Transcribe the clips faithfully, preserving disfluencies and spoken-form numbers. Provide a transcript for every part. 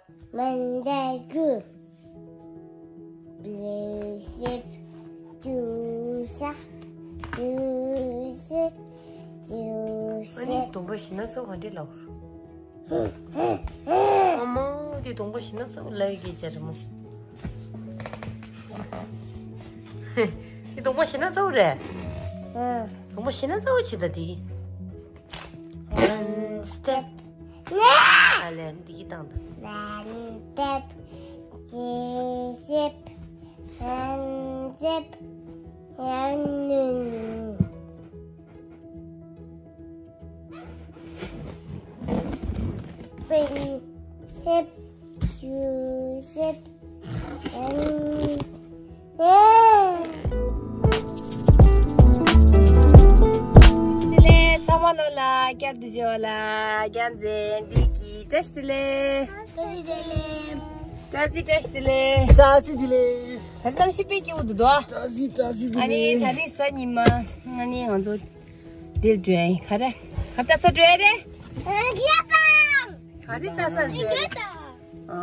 མན་དེ་ཀུ། བླུ་སིབ། ཅུ་ཤ། ཅུ་སི། ཅུ་ཨ་ནི་སི། གདོང་པ་ཞི་ན་གཙོ་བོ་ག་འདྲ་ལབ། ཨ་མ་དེ་གདོང་པ་ཞི་ན་གཙོ་བོ་ལབ་ཀྱི་ཅ་རེད་མོ། དེ་གདོང་པ་ཞི་ན་གཙོ་བོ་རེད། གདོང་པ་ཞི་ན་གཙོ་བོ་ཆེ་ད་དེ། One step. ཨ་ལས་འདི་གི་བཏང་དང་། One step, two step, one step, one step, two step. བདེ་ལེགས། ཚང་མ་ལོ་ལ་བསྐྱར་དུ་མཇལ་བ་ལ་རྒྱལ་མཚན་བདེ་སྐྱིད་བཀྲ་ཤིས་བདེ་ལེགས། བཀྲ་ཤིས་བདེ་ལེགས། བཀྲ་ཤིས་བདེ་ལེགས། བཀྲ་ཤིས་བདེ་ལེགས། ད་གཏམ་ཤི་པའི་སྐྱེ་བོ་འདུག་དོ། བཀྲ་ཤིས་བཀྲ་ཤིས་བདེ་ལེགས། ཨ་ནི་ད་ནི་གཟའ་ཉི་མ། ཨ་ནི་ང་ཚོ་འདིར་འགྲོ་ཡིན་ག་རེ། ཧབ་ཏ་ས་འགྲོ་ཡ་རེད། ག་རེ་ལྟ་ས་རེད། ཨ།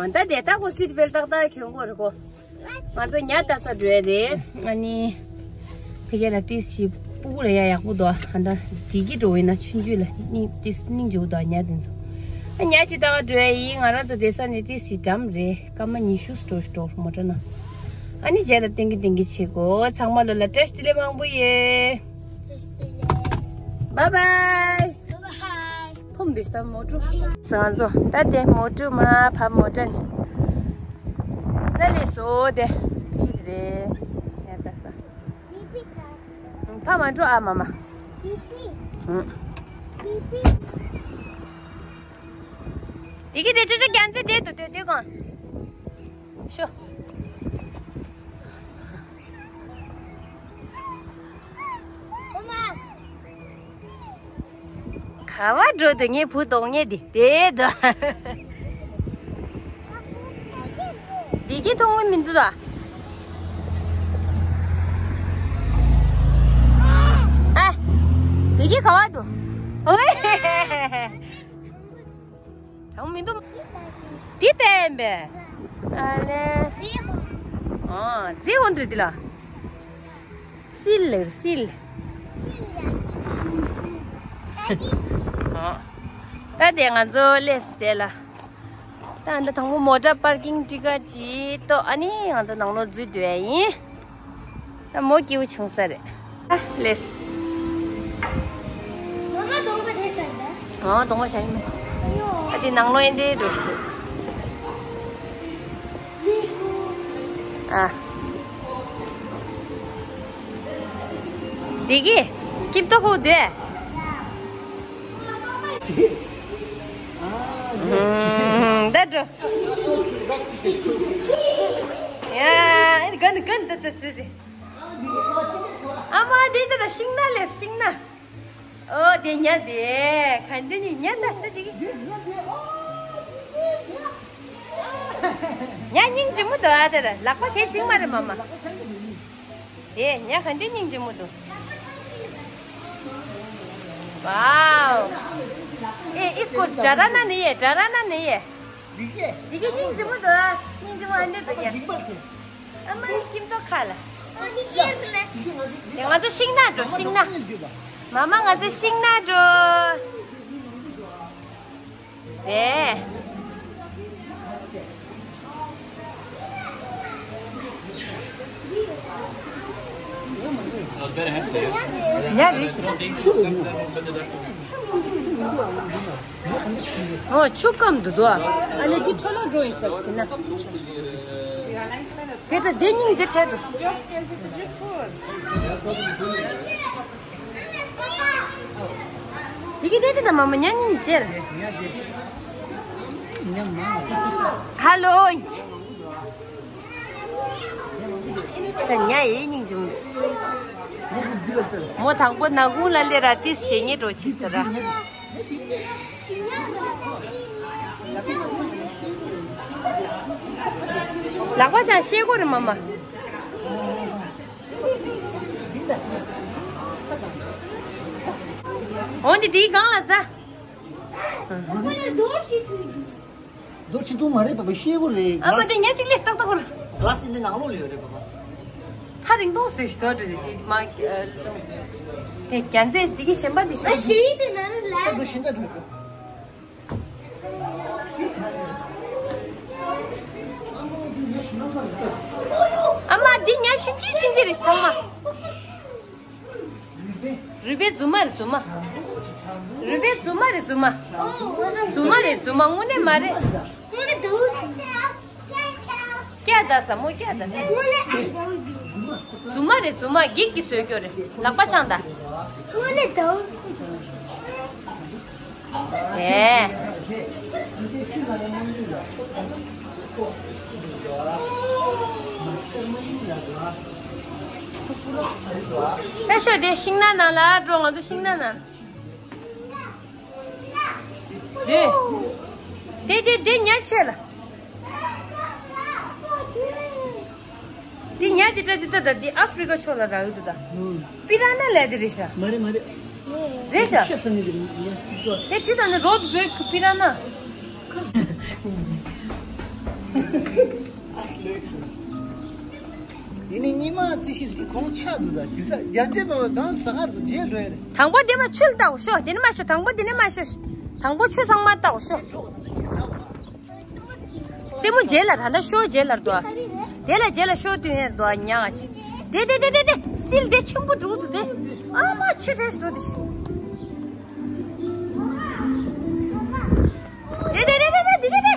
ཨ། ད་དེ་ད་ཁོ་སིད་བེལ་ཏག་ཏག་གྱོན་དགོས་རེད་ཁོ། ང་ཚོ་ཉ་ལྟ་ས་འགྲོ་ཡ་རེད། ཨ་ནི་ཕ་གི་ལ་ཏིས་ཤི་སྤུ་གུ་ལ་ཡ་ཡག་པོ་འདུག་ཨ་ད་དེ་གི་འགྲོ་ཡིན་ན་ཆུང་ཆུང་ལ་སྙིང་ཏིས་སྙིང་རྗེ་པོ་འདུག་ཉ་དེ་ཚོ། ཨ་ཉ་ཅི་ལྟ་ག་འགྲོ་ཡ་ཡིན། ང་རང་ཚོ་བསྡད་ས་ནས་ཏིས་ཤི་འགྲམ་རེད། སྐར་མ་ཉི་ཤུ་འགྲོ་འགྲོ་མོ་ཊ་ན། ཨ་ནི་རྗེས་ལ་ཏིང་གི་ཏིང་གི་བྱེད་དགོས། ཚང་མ་ལོ་ལ་བཀྲ་ཤིས་བདེ་ལེགས་མང་པོ་ཡོད། བཱའི་བཱའི། ཐོམ་འདི་ལྟ་མོ་ཊ། ང་ཚོ་ད་དེ་མོ་ཊ་མ་ཕ་མོ་ཊ་ནི། ན་ལས་སོ་དེ་ཡིད་རེད། ཡ་ད་ས། ཕ་མ་འགྲོ་ཨ་མ་མ། དེ་གི་དེ་ཅོ་ཅོ་རྒྱན་ཚེ་དེ་དུ་དེ་དེ་གང་། ཤོ། ག་བ་འགྲོ་དུ་ངའི་བུ་གཏོང་ངེས་དེ་དེ་དུ། འདི་གི་མཐོང་གི་མི་འདུག་ད། ཨ། འདི་གི་ག་བ་འདུག་ཨོའེ། གྲང་མི་འདུག་འདི་བལྟས་པས། ཨ་ལེ། ཨ། རྫི་ཧོན་དུ་འདི་ལ། སིལ་ལེར་སིལ། ཨ། ད་དེ་ང་ཚོ་ལེས་དེ་ལ། ད་འདི་དང་པོ་མོ་ཊ་པར་ཀིང་ཊི་ཀ་ཅིག་ཏོ། ཨ་ནི་ང་ཚོ་ནང་ལོགས་འཛུལ་འགྲོ་ཡ་ཡིན། ད་མོ་སྐྱིད་པོ་བྱུང་ས་རེད། ཨ་ལེས། མ་མ་གདོང་པ་དེ་ཤ་ཡིན་ད། ཨོ་གདོང་པ་ཤ་ཡིན། ཨ་དེ་ནང་ལོགས་ཨེ་འདྲའི་འགྲོ་ཤི་ཐུབ། ཨ། འདི་གི་སྐྱིད་ཏོ་ཧོ་དེ། ད་འགྲོ། ཡ། ཨེ་གན་གན་ད་ད་ད་ད། ཨ་མ་དེ་ད་ད་ཤིང་ན་ལས་ཤིང་ན། ཨོ་དེ་ཉ་དེ་ག་འདྲ་ནི་ཉ་ད་ད་དེ་གི། ཉ་སྙིང་རྗེ་མོ་འདུག་ཨ་དེ་ལ་ལག་པ་གད་བྱིང་མ་རེད་མ་མ། དེ་ཉ་ག་འདྲ་སྙིང་རྗེ་མོ་འདུག་ཝའོ། ཨེ་ཨིས་ཀོ་ཌ་ར་ན་ནི་ཡེ་ཌ་ར་ན་ནི་ཡེ། འདི་གི་སྙིང་རྗེ་མོ་འདུག་ཨ་སྙིང་རྗེ་མོ་ཨ་འདྲ་འདུག་ཉ། ཨ་མ་ཁྱིམ་ཐོག་ཁ་ལ། དེ་ང་ཚོ་ཤིང་ནགས་འགྲོ་ཤིང་ནགས། མ་མ་ང་ཚོ་ཤིང་ནགས་འགྲོ། དེ། ཡ་རེད་ཤི། ཨོ་ཆུ་སྐམ་འདུག་དོ། ཨ་ལེ་འདི་འཕྲོ་བརླག་འགྲོ་ཡིན་ས་ཕྱིན་ན། དེ་འདྲ་དེ་སྙིང་རྗེ་འཕྲད་འདུག་དེ་གི་དེ་དེ་ན་མ་མ་ཉ་སྙིང་རྗེ་ལ། ཧ་ལོ། ད་ཉ་ཡེ་སྙིང་རྗེ་མོ། མོ་དང་པོ་ནག་ཁུང་ལ་སླེབས་ར་ཏིས་ཞེ་ཉེ་འགྲོ་ཆིས་ད་ར། ལག་པ་ཆང་ཤེས་གོ་རེ་མ་མ། འོ་འདི་དེའི་སྒང་ལ་འཛའ། རྡོ་ཆེ་ཐུང་མ་རེད་པ་པ་ཤེས་བོ་རེད། ཨ་མ་དེ་ཉ་གཅིག་ལས་སྟག་སྟག་ཧོར། ག་ལ་སི་འདི་ནང་ལོགས་ལ་ཡོད་རེད་པ་པ། ཐག་རིང་ཐུང་ཟེར་ཞིག་དོ་འདྲ་ཟེར་དེ་མ། དེ་རྒྱ་མཚན་འདི་གི་གཞན་པ་འདི་ཤོད། ཨ་ཤེས་འདི་ན་ལ། ད་འགྲོ་ཤིང་ད་འགྲོ་འགྲོ། ཨ་མ་འདི་ཉ་ཆུང་ཆུང་ཆུང་ཆུང་རེད་ཚང་མ། རུས་པའི་རྫུན་མ་རེད་རྫུན་མ། རུས་པའི་རྫུན་མ་རེད་རྫུན་མ། རྫུན་མ་རེད་རྫུན་མ་དངོས་གནས་མ་རེད། དངོས་གནས་འདུག་སྐྱ་ད་ས་མོ་སྐྱ་ད་ས། དངོས་གནས་ཨ་འདུག་རྫུན་མ་རེད་རྫུན་མ་འགྱིག་གི་བཟོས་སྐྱོ་རེད་ལག་པ་འཆང་ད། དངོས་གནས་འདུག་ཨེ། ཨེ་ཤོ་དེ་ཤིང་ནགས་ནང་ལ་འགྲོ། ང་ཚོ་ཤིང་ནགས་ནང་། དེ་དེ་དེ་དེ་ཉ་ཆེ་ལ། འདི་ཉ་འདི་ཏྲ་ཙི་ཏ་ད་འདི་ཨ་ཧྥི་རི་ཀ་ཕྱོགས་ལ་རག་གི་འདུག་ད། ཨུ། པི་ར་ན་ལབ་དེ་རེད་ཤག་མ་རེད་མ་རེད། རེད་ཤག་ཤ་ཟ་ནི་དེ་རེད་ཉ་གཅིག་ཏོ། དེ་ཁྲིད་དང་ནི་རོ་བོད་ཀྱི་པི་ར་ན། ཡིན་ནི་ཉི་མ་རྩི་ཤིང་འདི་གོང་ཆག་འདུག་ད་དེ་ས་རྒྱ་རྩེ་པ་གང་ཟ་གར་དུ་རྗེས་འགྲོ་ཡ་རེད། དང་པོ་འདི་མ་ཆུ་ལ་བལྟ་འོ་ཤོག་དེ་ནི་མ་ཤོག་དང་པོ་འདི་ནི་མ་ཤོག་དང་པོ་ཆུ་ཚང་མ་བལྟ་འོ་ཤོག་རྩེད་མོ་རྗེས་ལ་ད་ལྟ་ཤོ་རྗེས་ལ་འདུག་དེ་ལ་རྗེས་ལ་ཤོ་དུས་ཧེར་འདུག་ཉག་ཅིག་དེ་དེ་དེ་དེ་དེ་སིལ་དེ་ཆེན་པོ་འགྲོ་འདུག་དེ། ཨ་མ་ཆེ་ཁྲེས་འགྲོ་དེ་ཤི། དེ་དེ་དེ་དེ་དེ་དེ་དེ་དེ།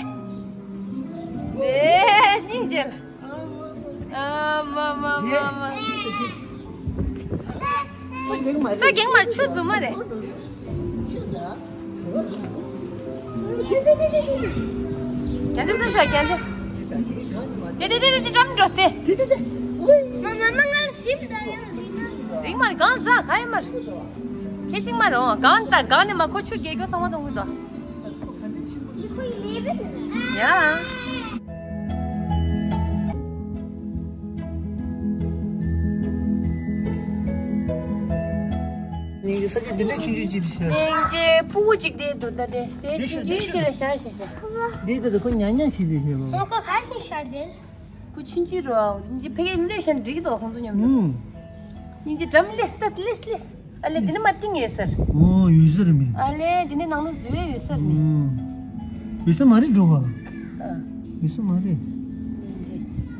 ཨེ་སྙིང་རྗེ་ལ། ཨ་མ་མ་མ་མ། ས་རྒྱང་མ་ས་རྒྱང་མར་ཆུ་རྫུན་མ་རེད། རྒྱ་མཚོ་སུ་ཤོག་རྒྱ་མཚོ། དེ་དེ་དེ་དེ་དེ་འགྲམ་འགྲོ་སྟེ། དེ་དེ་དེ། ཨོའི། མ་མ་མ་ང་ཤིབ་ད་ཡང་རིང་ན། རིང་མར་གང་ཟ་ག་ཡིན་མར། ཁེ་ཅིག་མ་རེད་འོང་གང་ད་གང་ནས་མ་ཁོ་ཆུ་རྒྱལ་ཁྱོད་ཚང་མ་གཏོང་གི་འདུག་ཡ། སྙིང་རྗེ་ས་ཆ་འདི་འདྲའི་ཆུང་ཆུང་ཅིག་ཏུ་ཤར། སྙིང་རྗེ་ཕྲུ་གུ་ཅིག་དེ་འདུག་ད་དེ་དེ་ཆུང་ཆུང་ཅིག་ལ་ཤར་ཤར་ཤར། འདི་ད་ད་ཁོ་ཉག་ཉག་ཞིག་དེ་ཤར་བ། ཁོ་ཁ་ཤས་ཤར་དེ། ཁོ་ཆུང་ཆུང་རོ། སྙིང་རྗེ་ཕ་གིར་ལོས་ཤར་འགྲིག་འདུག་ཁོང་ཚོ་མཉམ་དུ། ཨུམ། སྙིང་རྗེ་འགྲམ་ལེས་ད་ལེས་ལེས། ཨ་ལེ་འདི་ནི་མ་ཏིང་ཡོད་སར། ཨོ་ཡོད་སར་མི། ཨ་ལེ་འདི་ནི་ནང་ལོ་ཟི་བའི་ཡོད་སར་མི། ཨོ། ཡོད་ས་མ་རེད་འགྲོ་བ། ཨ། ཡོད་ས་མ་རེད།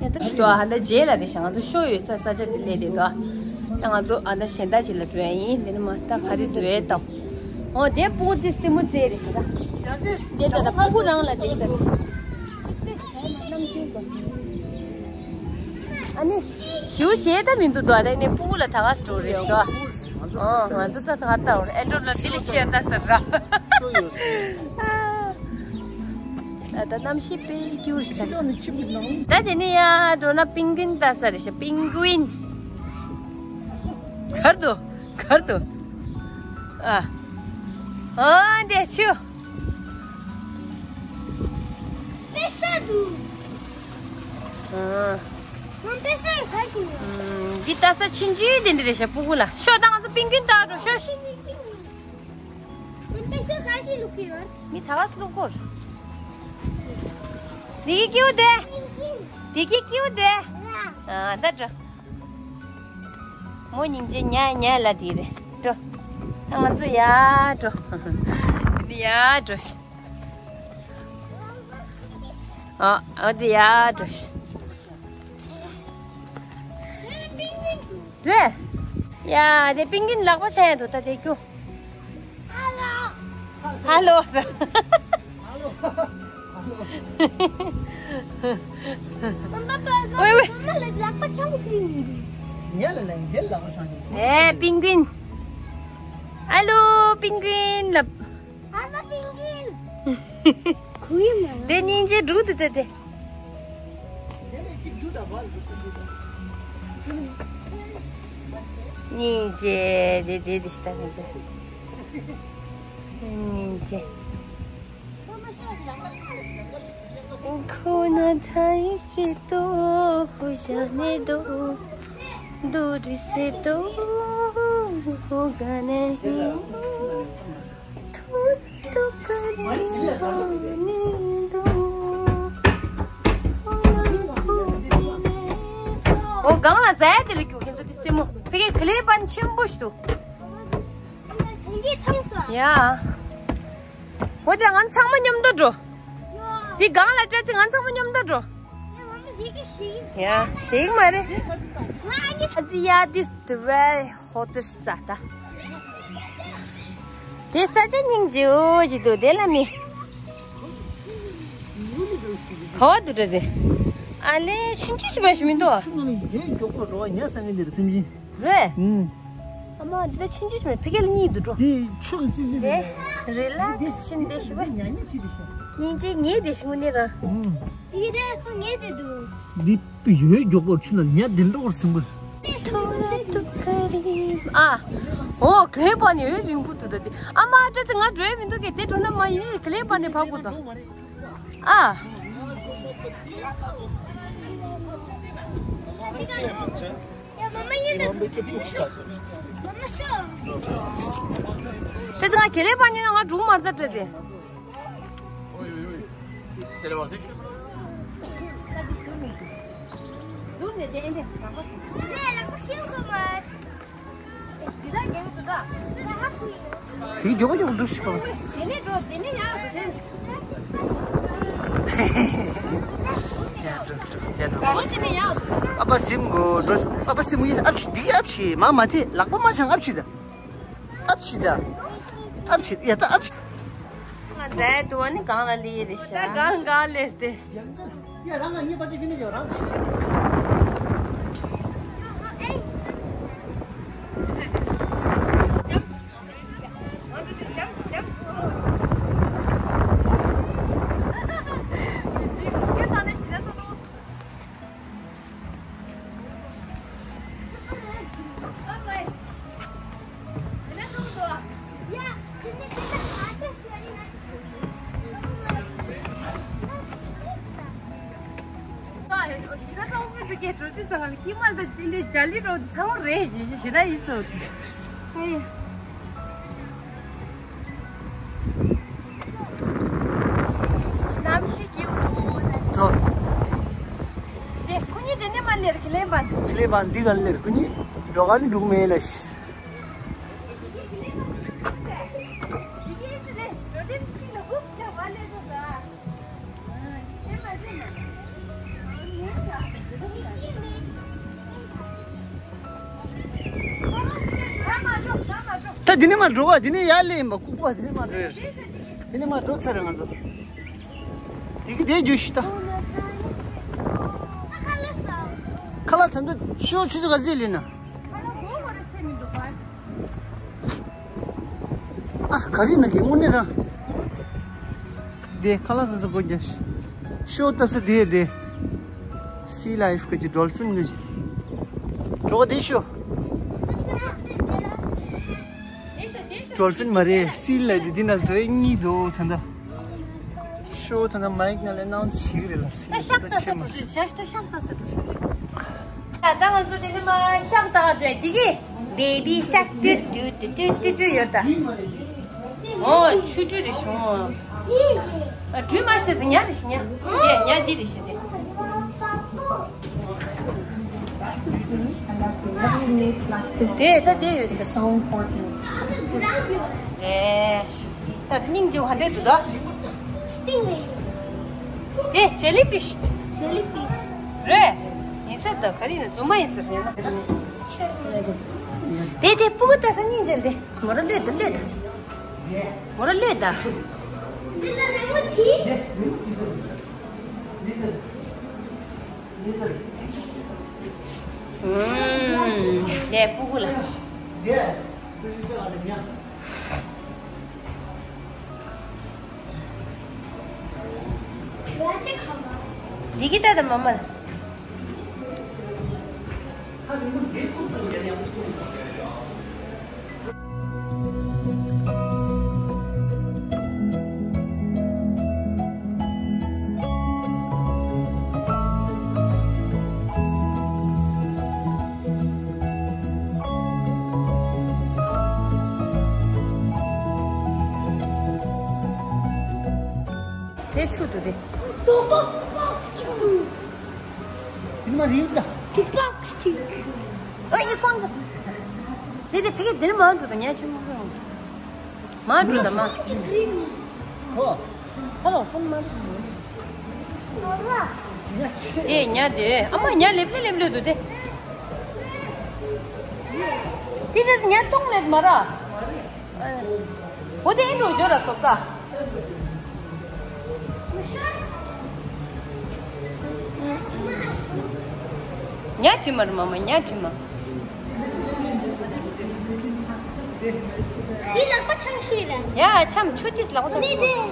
ཡ་ད་ཞུ་ཨ་ཧ་ད་རྗེས་ལ་རེད་ཤག་ང་ཚོ་ཤོ་ཡོད་ས་ས་ཆ་འདི་ལས་རེད་དོ། ཡ་ང་ཚོ་ཨ་ད་གཞན་དག་ཅིག་ལ་འགྲོ་ཡ་ཡིན་འདི་ནི་མ་ད་ག་རེ་འགྲོ་ཡ་དང་། ཨོ་དེ་ཕྲུ་གུ་དེ་རྩེད་མོ་རྩེ་རེད་ཤག་ད། དེ་ད་ད་ཕྲུ་གུ་རང་ལ་དེ་ས་རེད། ཨ་ནི། ཞུ་ཞེས་ད་མི་འདུག་དོ། ཨ་ནི་ཕྲུ་གུ་ལ་ད་ག་སྤྲོ་རེ་ཞིག་དོ། ཨོ་ང་ཚོ་ད་ད་ག་ལྟ་བར་ཨེ་འགྲོ་ན་འདི་ལ་ཆེ་ད་ཟེར་ར། ད་ད་གནམ་གཤིས་དཔེ་སྐྱིད་པོ་ཞིག་ད། ད་དེ་ནི་ཡ་འགྲོ་ན་པིང་གུན་ད་ས་རེ་ཞིག་པིང་གུན། གར་དུ་གར་དུ། ཨ། ཨ་འདི་ཆུ། དཔེ་ས་འདུག་ཨ། ང་དཔེ་ས་ཡི་ཁ་ཞིག་ཡོད། ཨ། འདི་ལྟ་ས་ཆུང་ཆུང་དེ་འདྲ་རེད་ཤག་ཕྲུ་གུ་ལ། ཤོག་ད་ང་ཚོ་པིང་གུན་ལྟ་འགྲོ་ཤོག་ང་དཔེ་ས་ཁ་ཞིག་བླུག་གི་ཡོད། མི་ད་ག་སེ་བླུག་གོ། འདི་གི་ཀིའུ་དེ། འདི་གི་ཀིའུ་དེ། ཨ་ད་འགྲོ། མོ་སྙིང་རྗེ་ཉལ་ཉལ་ལ་དེ་རེད་འགྲོ། ང་ཚོ་ཡར་འགྲོ། འདི་ཡར་འགྲོ། ཨ་ཨ་འདི་ཡར་འགྲོ། དེ། ཡ་དེ་པིང་གུན་ལག་པ་འཆང་ཡ་འདུག་ད་དེ་ཀྱུ། ཧ་ལོ་ཟེར། ཝེ་ཝེ། ཨེ་པིང་གུན། ཨ་ལོ་པིང་གུན་ལབ། ཨ་ལོ་པིང་གུན། དེ་སྙིང་རྗེ་འདུག་དེ་དེ་དེ། སྙིང་རྗེ་དེ་དེ་དེ་ཤི་ད་ང་ཚོ། སྙིང་རྗེ། ཁོ་ན་ཐ་ཡི་སི་ཏོ་ཧུ་ཞ་ནེ་དོ། དོ་རི་སི་ཏོ་ཧུ་ག་ནེ་ཧི། ཐོ་ཏོ་ཀ་རི་ཧོ་ནེ་དོ། སྒང་ལ་འཛེགས་དེ་ལ་རྒྱུག་ཁྱེད་ཚོ་དེ་སེམས་མོ། ཕ་གི་ག་ལེ་པན་ཆེན་པོ་ཞིག་འདུག་ཡ། འོ་དེ་ང་ཚང་མ་མཉམ་དུ་འགྲོ། དེ་སྒང་ལ་སྤྲད་ཚེ་ང་ཚང་མ་མཉམ་དུ་འགྲོ། ཡ་ཞིག་མ་རེད། ཨ་ཙི་ཡ། This the very hottest ས་ད། དེ་ས་ཆ་སྙིང་རྗེ་བོ་ཞིག་འདུག་དེ་ལ་མི། ག་བ་འདུག་འདྲ་ཟེ། ཨ་ལེ་ཆུང་ཆུང་ཞིག་མ་ཞིག་མི་འདུག་ཆུ་ནང་ནས་ཡོད་མགྱོགས་པོ་འགྲོ་བ་ཉལ་ས་ངན་འདིར་སེམས་ཅན། རེད། ཨུམ། ཨ་མ་འདི་ད་ཆུང་ཆུང་ཞིག་མ་ཕ་གི་ལ་གཉིད་འདུག་འགྲོ། དེ་ཆུ་གི་ཙི་ཙི་རེད། རི་ལ་ཁི་སི་ཆེན་དེ་ཞིག་བ། ཉག་ཉག་ཅི་དེ་ཤ། སྙིང་རྗེ་ཉེ་དེ་ཞིག་ངུ་ནི་ར། ཨུམ། ཡི་དེ་ཁོ་ངེས་དེ་འདུག་འདི་ཡོད་མགྱོགས་པོར་ཆུ་ལ་ཉ་འདི་འགྲོ་བར་སེམས་པར། ཨ། འོ་ག་ལེ་པན་ནི་ཡོད་རིང་པོ་འདུག་ད་དེ། ཨ་མ་སྤྲད་ཚེ་ང་འགྲོ་ཡ་མི་འདུག་གས། དེ་འགྲོ་ན་མ་ཡིན་རེད། ག་ལེ་པན་ནི་བབས་དགོས་དོ། ཨ། སྤྲད་ཚེ་ང་ག་ལེ་པན་ནི་ན་ང་འགྲོ་མ་རེད་ད་སྤྲད་ཚེ། དེ་མགྱོགས་པོ་མགྱོགས་པོ་འགྲོ་ཤིག་པ། ཡ་འགྲོ་འགྲོ་ཡ་འགྲོ། ཨ་ཕ་སིམ་གོ་འགྲོ། ཨ་ཕ་སིམ་གྱིས་ཨ་ཕྱི་འདི་ཨ་ཕྱི་མ་མ་དེ་ལག་པ་མ་འཆང་། ཨ་ཕྱི་ད། ཨ་ཕྱི་ད། ཨ་ཕྱི་ཡ་ད་ཨ་ཕྱི། ང་མཛའ་དུ་བ་ནི་གང་ལ་ལི་རེད་ཤག་ད་གང་ག་ལས་ཏེ། ཡ་རང་ང་ཉེ་པར་ཅིག་ཕི་ནས་ཡོད་རང་། གནམ་གཤིས་སྐྱིད་པོ་འདུག་ཐོ། དེ་ཁོ་གཉིས་དེ་ནས་མར་སླེབས། ག་ལེ་པན། ག་ལེ་པན་འདི་ག་སླེབས། ཁོ་གཉིས་འགྲོ་ག་ནི་འགྲོ་མེད་ལ་ཤི། ད་འདི་ནས་མར་འགྲོ་བ། འདི་ནས་ཡར་སླེབས་ཡིན་པ། ལྐུགས་པ་འདི་ནས་མར་འགྲོ་ཡ་རེད། འདི་ནས་མར་འགྲོ་ཚར་རེད་ང་ཚོ། འདི་གི་དེ་རྒྱུ་ཤི་ད། ཁ་ལག་ད་འདི་ཤོག་ཆུ་ཚོད་ག་ཚོད་ལོན་ན། ཨ་ག་རེ་ན་གི་དངོས་གནས་རང་། དེ་ཁ་ལག་ཟ་ཟ་སྒོ་རྒྱག་ཤི། ཤོ་ལྟ་ས་དེ་དེ། སི་ལའིཕ་གི་ཅི་ཌོལ་ཕིན་གི་ཅི། གྲོགས་དེ་ཤོ། ཌོལ་ཕིན་མ་རེད། སི་ལ་དེ་དེ་ན་ལྟོས་གཉིས་འདུག་ད་ལྟ། ཤོ་ད་ལྟ་མའིག་ན་ལས་ནང་ཞིག་རེད་ལ་སི། ད་ཤག་ལྟ་ས་འགྲོ་ཤི། ཤག་ལྟ་ཤག་ལྟ་ས་འགྲོ་ཤི། ད་ང་ཚོ་དེ་ནི་མ་ཤག་ལྟ་ག་འགྲོ་ཡ་དེ་གི། བེ་བི་ཤག་ཏུ་ཏུ་ཏུ་ཏུ་ཏུ་ཏུ་ཡོད་ད། ཨོ་ཆུ་ཏུ་རེ་བྱུང་། ཨ་སྦྲུལ་མ་ཤེས་ཟིན་ཉ་རེ་ཤི་ཉ། དེ་ཉ་འདི་རེ་ཤི་དེ། དེ་ད་དེ་ཡོད་ཟེར། ཨེ། ད་སྙིང་རྗེ་བོ་ཧ་འདྲེ་འདུག་ད། སྟིང་རེད། དེ་ཇེ་ལི་ཕིཤ། ཇེ་ལི་ཕིཤ། རེད། ཡིན་ས་ད་ག་རེ་ཡིན་ན་རྫུན་མ་ཡིན་ས་ཡིན་ན། དེ་དེ་སྤུ་གུ་ལྟ་ས་སྙིང་རྗེ་དེ། མོ་ར་ལོས་ད་ལོས་ད། མོ་ར་ལོས་ད། འདི་ལ་རི་མོ་བྲིས། ཨུམ། ལས་སྤུ་གུ་ལ། འདི་གི་ད་ད་མ་མ་ལ། དེ་ཆུ་དུ་དེ། ཏོག་ཏོག་ཏོག་ཏོག་ཆུ། དེ་མ་རིག་ད། Box too. ཨོ་ཡི་ཕོན་ཟེར། དེ་དེ་ཕ་གི་འདིར་མ་འགྲོ་དང་ཉལ་ཆེན་མོ་ཁོ། མ་འགྲོ་དང་མ། ཁོ། ཁ་ལོ་ཕོན་མ་འགྲོ། དེ་ཉལ་དེ་ཨ་མ་ཉལ་ལེབ་ལེ་ལེབ་ལེ་འདུག་དེ། དེ་རེད་ཉལ་གཏོང་ལེབ་མ་ར། འོ་དེ་ཨེ་འགྲོ་འཇོ་ར་སོབ་ད། ཉ་ཁྲི་མར་མ་མ་ཉ་ཁྲི་མ། འདི་ལག་པ་འཆང་ཤེས་ར། ཡ་འཆམ་ཆུ་ཏིས་ལག་པ་འཆང་ཤེས།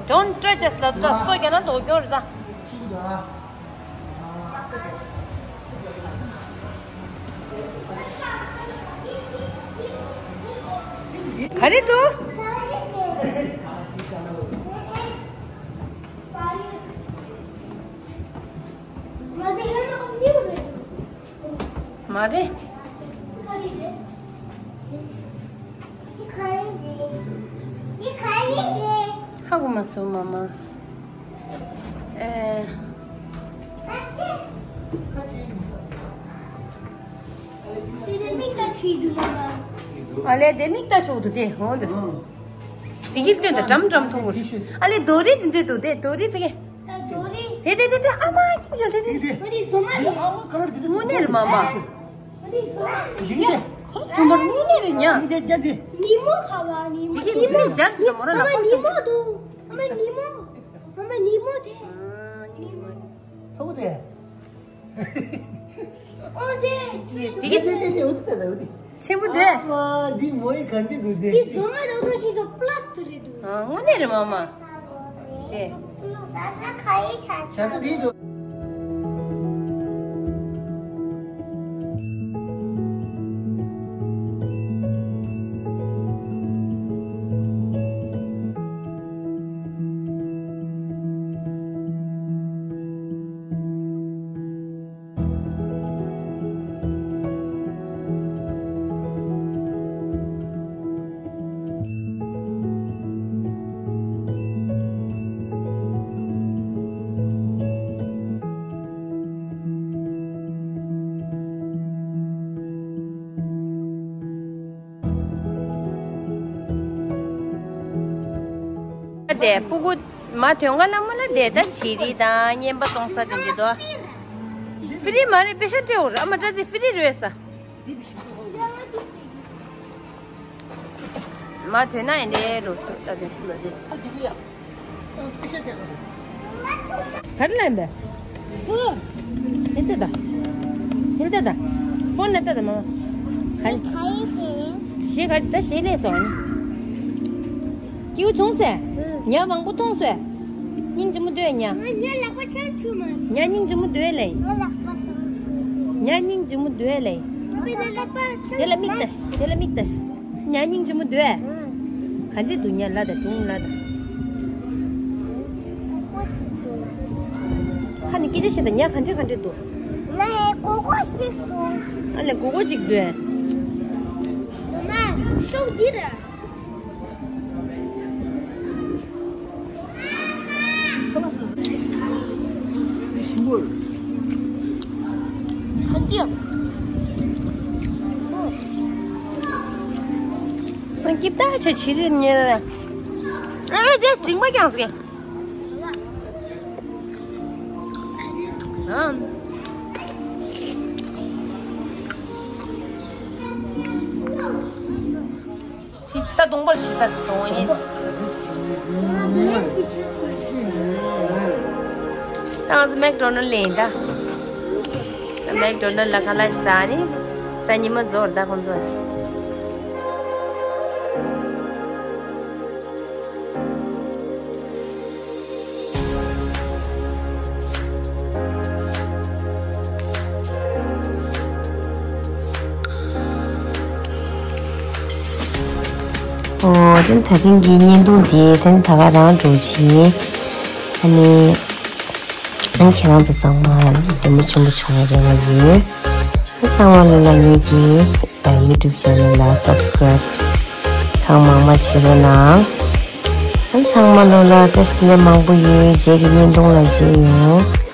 Don't touch us ལ་ད་སོ་རྒྱ་ན་དོ་གྱོར་ད། ག་རེ་འདུག་མ་རེད། ཧ་གོ་མ་སོང་མ་མ། ཨེ། ཨ་ལས་དེ་མིག་ལྟ་ཆོག་ཏུ་དེ་འོང་དུ། དེ་གིལ་སྟོན་དང་འགྲམ་འགྲམ་མཐོང་གོ། ཨ་ལས་རྡོ་རི་དེ་འདྲས་འདུག་དེ་རྡོ་རི་ཕ་གི། རྡོ་རི། དེ་དེ་དེ་དེ་ཨ་མ་ཀྱི་འཇལ་དེ་དེ། དེ་དེ། དངོས་གནས་རེད་མ་མ། དེ་དེ། ཁོ་ཚོ་མར་དངོས་གནས་རེད་ཉ། དེ་དེ་དེ། ཉི་མོ་ཁ་བ་ཉི་མོ། དེ་གི་ཉི་མོ་འཇལ་དེ་མོ་ར་ལ་ཁོ་ཉི་མོ་འདུག་ཨ་མ་ཉི་མོ། ཨ་མ་ཉི་མོ་དེ། ཉི་མོ། ཐོག་དེ། ཨོ་དེ། དེ་གི་དེ་དེ་དེ་འོ་དེ་དེ་འོ་དེ། ཆེན་པོ་དེ། ཨ་མ་འདི་མོ་ཡི་ག་འདྲ་འདུག་དེ། དེ་བཟོ་མ་རོ་དོ་ཞིག་ཏུ་པླད་དུ་རེད་འདུག་ཨ་དངོས་གནས་རེད་མ་མ། དེ། བྱ་ས་དེ་འདུག་དེ་སྤུ་གུ་མ་ཐོན་ག་ལ་མོ་ན་དེ་ད་བྱི་རིལ་དང་བསྙེན་པ་གཏོང་ས་དེ་འདི་དོ། ཧྥི་རི་མ་རེད་པེ་ཤ་སྤྲད་འོ་ར་ཨ་མ་བཀྲ་ཚེ་ཧྥི་རི་རོལ་ས། མ་ཐོན་ན་ཡིན་དེ་རོ་ལྟ་དེ། ག་རེ་ལ་ཡིན་པས། ཧིན་ཏེ་ད། ཧིན་ཏེ་ད། ཕོན་ལ་ལྟ་ད་མ། ག་རེ། ཞེས་ག་རེ་ད་ཞེས་ལས་སོང་ནི། སྐྱིའུ་བྱུང་ཟེ། ཉ་མང་པོ་གཏོང་ཟེ། སྙིང་རྗེ་མོ་སྡོད་ཉ། ང་ཉ་ལག་པ་ཆང་ཆུ་མ། ཉ་སྙིང་རྗེ་མོ་སྡོད་ལེ། ང་ལག་པ་སང་ཆུ། ཉ་སྙིང་རྗེ་མོ་སྡོད་ལེ། ང་པའི་ལག་པ་ཆང་དེ་ལ་མིག་ལྟ་ཤི། དེ་ལ་མིག་ལྟ་ཤི། ཉ་སྙིང་རྗེ་མོ་སྡོད། ག་འདྲ་འདུག་ཉ་ལ་དང་སྒྲུང་ལ་དང་། ཁ་ནས་སྐད་ཆ་བཤད་དང་ཉ་ག་འདྲ་ག་འདྲ་འདུག་ང་ལ་མགོ་སྐོར་ཞིག་འདུག་ཨ་ལས་མགོ་སྐོར་ཅིག་འདུག་མ་ཤོག་འདི་ར། སྐྱིབ་ད་ཆ་ཆི་རེད་ཉེ་ར། ཨ་དེ་མཇིང་པ་ཀྱང་ཟེར། ཨ། ཕྱི་ལྟ་གདོང་པར་ཕྱི་ལྟ་གདོང་ཡིན། ད་ང་ཚོ་མེག་ཌོ་ནལ་ལེན་ད། མེག་ཌོ་ནལ་ལ་ཁ་ལག་ཟ་ནི། ས་ཉི་མ་རྫོགས་ད་ཁོང་ཚོ་ཞིག་ཨོ་དེ་ད་ཐེངས་ཀྱི་བརྙན་ཐུང་དེ་ད་ད་ག་རང་འགྲོ་ཆེ། ཨ་ནི་ཨ་ནི་ཁྱེད་རང་ཚོ་ཚང་མ་བདེ་མོ་ཆེན་པོ་བྱུང་བའི་རེ་བ་ཡོད། ཨ་ཚང་མ་ལོ་ལ་ངེད་ཀྱི་ཡུ་ཊུབ་ཆེ་ནལ་ལ་སབ་སི་ཀ་རེབ་གང་མང་མང་བྱེད་རོགས་གནང་། ཨ་ཚང་མ་ལོ་ལ་བཀྲ་ཤིས་བདེ་ལེགས་མང་པོ་ཡོད། རྗེས་ཀྱི་བརྙན་ཐུང་ལ་མཇལ་ཡོང་།